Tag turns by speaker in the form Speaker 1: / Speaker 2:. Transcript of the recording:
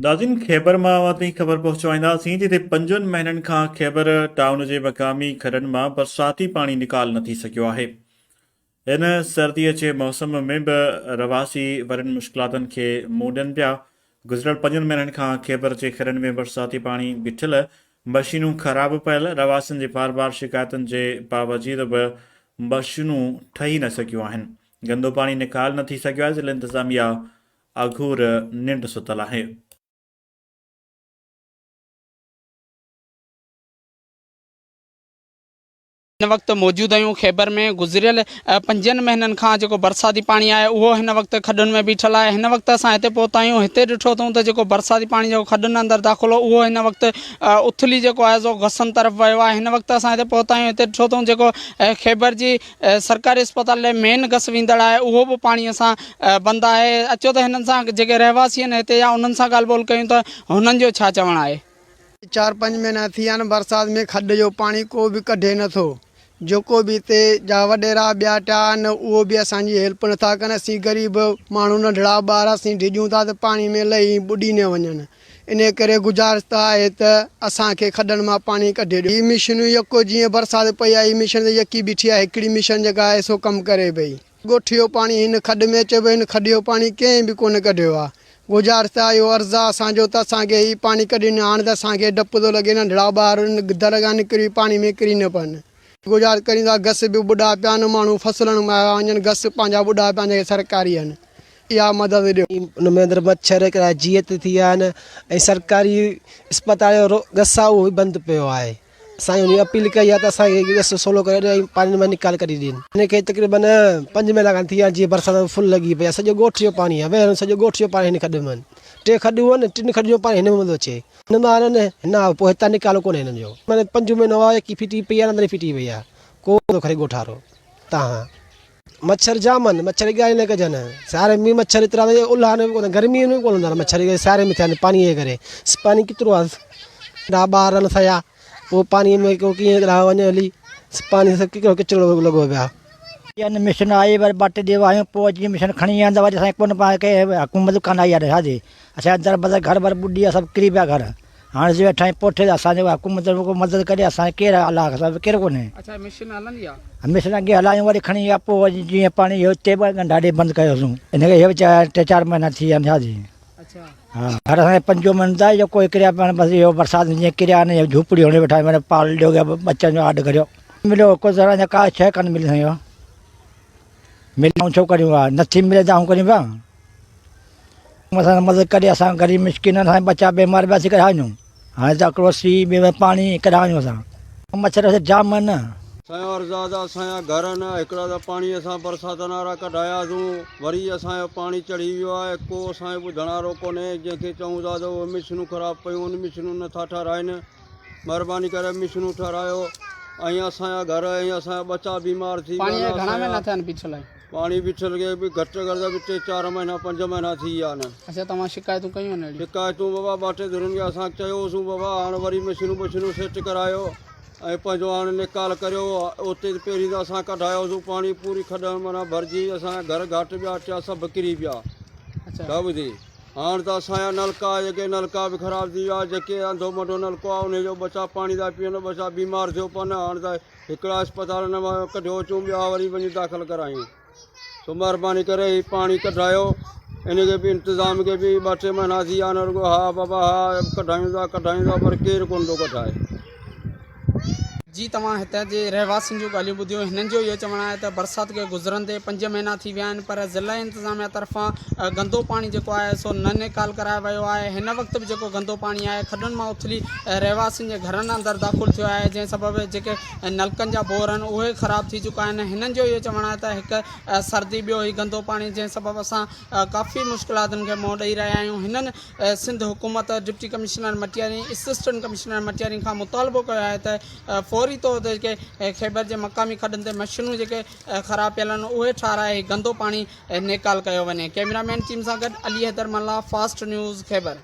Speaker 1: ناظرين خيبر مان اوهان تائين خبر پهچائينداسين جتي پنجن مهينن کان خيبر ٽائون جي مقامي کڏن مان برساتي پاڻي نيڪال نه ٿي سگهيو آهي. هن سردي جي موسم ۾ به رهواسي وڏين مشڪلاتن کي منهن ڏين پيا. گذريل پنجن مهينن کان خيبر جي کڏن ۾ برساتي پاڻي بيٺل مشينون خراب پيل، رهواسين جي بار بار شڪايتن جي باوجود به مشينون ٺهي نه سگهيون آهن. گندو پاڻي نيڪال نه ٿي سگهيو آهي، ضلعي انتظاميا اگهور ننڊ ستل آهي.
Speaker 2: هن وقت موجود آهيون خيبر ۾ گذريل پنجن مهينن کان جيڪو برساتي پاڻي آهي اهو هن وقت کڏن ۾ بيٺل آهي هن وقت اسان هتي پهتا آهيون هتي ڏٺو اٿئون ته جيڪو برساتي پاڻي جيڪو کڏن اندر داخل هو اهو هن وقت اٿلي جيڪو آهي سو گسن طرف ويو آهي هن وقت اسان هتي پهتا آهيون هتي ڏٺو اٿئون جيڪو خيبر جي سرڪاري اسپتال ڏي مين گس ويندڙ آهي اهو به پاڻي سان بند آهي اچو ته هنن سان جيڪي رهواسي آهن هتي جا انهن سان ڳالهه ٻولهه ڪيون ته هنن جو ڇا چوڻ آهي.
Speaker 3: چار پنج مهينا ٿي ويا آهن برسات ۾ کڏ جو پاڻي ڪو به ڪڍي نه ٿو جيڪو به هتي جا وڏيرا ٻيا ٽيا آهن اهو به اسان جي هيلپ نه ٿا ڪن اسين غريب ماڻهو ننڍڙا ٻار اسين ڊڄون ٿا ته پاڻي ۾ لهي ٻڏي نه وڃن انهيء ڪري گذارش ته آهي ته اسان کي کڏن مان پاڻي ڪڍي ڏيو. هي مشينون يڪو جيئن برسات پئي آهي هي مشين ته يڪي بيٺي آهي هڪڙي مشين جيڪا آهي سو ڪم ڪري پئي. ڳوٺ جو پاڻي هن کڏ ۾ اچي پيو هن کڏ جو پاڻي ڪنهن به ڪونه ڪڍيو آهي. گذارش ته آهي اهو عرض آهي اسان جو ته اسان کي هي پاڻي ڪڍي ڏين هاڻ ته اسان کي ڊپ ٿو لڳي ننڍڙا ٻار در کان نڪري پاڻي ۾ ڪري نه پون. گذارش ڪريون ٿا گس به ٻڏا پيا آهن ماڻهو فصلن مان آيا وڃن گس پنهنجا ٻڏا پيا آهن جيڪي سرڪاري آهن. اها مدد ڏيو.
Speaker 4: ان ۾ اندر مڇر هڪڙا جيئت ٿي ويا آهن ۽ سرڪاري اسپتال جو گس آهي اهو به بند پيو آهي اسان ان اپيل ڪئي آهي ته اسان کي گس سولو ڪري ڏين ۽ پاڻي مان نيڪال ڪڍي ڏين. هن کي تقريبن پنج مهينا کن ٿي ويا آهن جيئن برسات فل لڳي پئي آهي سڄو ڳوٺ جو پاڻي آهي وهرن سڄو ڳوٺ جو پاڻي هن کڏ ۾ ٽي کڏون آهن ٽن کڏن جو پاڻي هن ۾ ٿو اچي هن مان هن هن پوء هتان نيڪالو ڪونهي هنن جو معنيٰ پنجون مهينو آهي يڪي ڦٽي پئي آهي اندر ڦٽي پئي آهي ڪو ٿو کڻي ڳوٺارو تان مڇر جام آهن، مڇر جي ڳالهه نه ڪجن. سياري ۾ مڇر ايترا ته اولهه ۾ به ڪونه، گرمي ۾ به ڪونه هوندا آهن مڇر سياري ۾ ٿيا آهن پاڻي جي ڪري. پاڻي ڪيترو آهي ڏا ٻار آهن اسان جا پوء پاڻي ۾ ڪو ڪيئن ڪڏهن وڃي هلي پاڻي سان ڪيترو ڪچرو لڳو پيو آهي.
Speaker 5: يعني مشن آئي وري ٻه ٽي ڏينهن آيون پوء جيئن مشن کڻي ويا ته وري اسان کي ڪونه پاڻ ڪي حڪومت ڪانه آئي آهي ڇا جي اسان جا در بدر گهر ور ٻڏي ويا سڀ ڪري پيا گهر. هاڻ جي ويٺا آهيون پوٺي ته اسان جي حڪومت رڳو مدد ڪري اسان کي ڪير آهي الله کان سواء ڪير ڪونهي.
Speaker 2: اڇا مشن هلندي آ.
Speaker 5: مشن اڳي هلايون وري کڻي ويا پوء وري جيئن پاڻي اهو اتي به ڳنڍا ڏئي بند ڪيوسون ان کي اهو ٽي چار مهينا ٿي ويا آهن ڇا جي.
Speaker 2: اڇا.
Speaker 5: ها گهر اسان جي پنجون مهينو ته جيڪو ڪريا پيا آهن بس اهو برسات ۾ جيئن ڪريا آهن جهوپڙي هڻي ويٺا آهيون معنيٰ پال ڏيو گيا ٻچن جو آڏ ڪريو. مليو ڪو ذرا اڃا ڪا شيء ڪانه ملي سائين ملي آئون ڇو ڪريون ها نٿي ملي ته آئون ڪريون پيا. اسان سان مدد ڪري اسان غريب مسڪين اسان جا ٻچا بيمار پيا اسين ڪڏهن وڃون هاڻي ته هڪڙو سي ٻيو پاڻي ڪڏهن وڃون اسان مڇر جام آهن.
Speaker 6: سائين عرض آ ته اسان جا گهر نه هڪڙا ته پاڻي اسان برساتن وارا ڪڍاياسون وري اسان جو پاڻي چڙهي ويو آهي ڪو اسان جو ٻڌڻ وارو ڪونهي جنهن کي چئون ٿا ته اهي مشنون خراب پيون آهن مشنون نٿا ٺهرائن مهرباني ڪري مشنون ٺهرايو ۽ اسان جا گهر ۽ اسان جا ٻچا بيمار ٿي ويا
Speaker 2: پاڻي
Speaker 6: آهن
Speaker 2: گهڻا
Speaker 6: اسان
Speaker 2: مهينا
Speaker 6: جا
Speaker 2: ٿيا آهن بيٺل آهي.
Speaker 6: پاڻي بيٺل کي به گهٽ گهٽ ته به ٽي چار مهينا پنج مهينا ٿي ويا آهن.
Speaker 2: اڇا توهان شڪايتون ڪيون آهن اهڙيون.
Speaker 6: شڪايتون بابا ٻه ٽي ڌرين کي اسان چيوسون بابا هاڻ وري مشينون بشينون سيٽ ڪرايو ۽ پنهنجو هاڻ نيڪال ڪريو اتي پهرين ته اسان ڪڍايوسون پاڻي پوري کڏ معنيٰ ڀرجي اسان جا گهر گهاٽ ٻيا ٽيا سڀ ڪري پيا ڇا ٻڌي هاڻ ته اسان جا نلڪا جيڪي نلڪا به خراب ٿي ويا جيڪي انڌو منڍو نلڪو آهي انهي جو ٻچا پاڻي ٿا پيئن ٻچا بيمار ٿيو پون هاڻ ته هڪڙا اسپتالن مان ڪڍيو اچون ٻيا وري وڃي داخل ڪرايون سو مهرباني ڪري هي پاڻي ڪڍرايو ان کي به انتظام کي به ٻه ٽي مهينا ٿي ويا آهن رڳو ها بابا ها ڪڍايون ٿا ڪڍايون ٿا پر ڪير ڪونه ٿو ڪڍائي.
Speaker 2: جي توهان هتان جي رهواسين جون ڳالهيون ٻڌيون هنن جو اهو چوڻ آهي ته برسات کي گذرندي پنج مهينا ٿي ويا آهن پر ضلعي انتظاميا طرفان گندو پاڻي جيڪو آهي سو نه نيڪال ڪرايو ويو آهي هن وقت به جيڪو گندو پاڻي آهي کڏن مان اٿلي رهواسين جي گهرن اندر داخل ٿيو آهي جنهن سبب جيڪي نلڪن جا بور آهن اهي خراب ٿي چڪا آهن هنن جو اهو چوڻ آهي ته هڪ سردي ٻيو هي گندو پاڻي جنهن سبب اسان ڪافي مشڪلاتن کي منهن ڏئي رهيا آهيون هنن سنڌ حڪومت deputy commissioner Matiari assistant commissioner Matiari کان مطالبو ڪيو آهي ته فوري طور تي جيڪي خيبر جي مقامي کڏن تي مشينون جيڪي خراب پيل آهن اهي ٺاهرائي هي گندو پاڻي نيڪال ڪيو وڃي ڪئميرا مين ٽيم سان گڏ علي حيدر ملاح فاسٽ نيوز خيبر.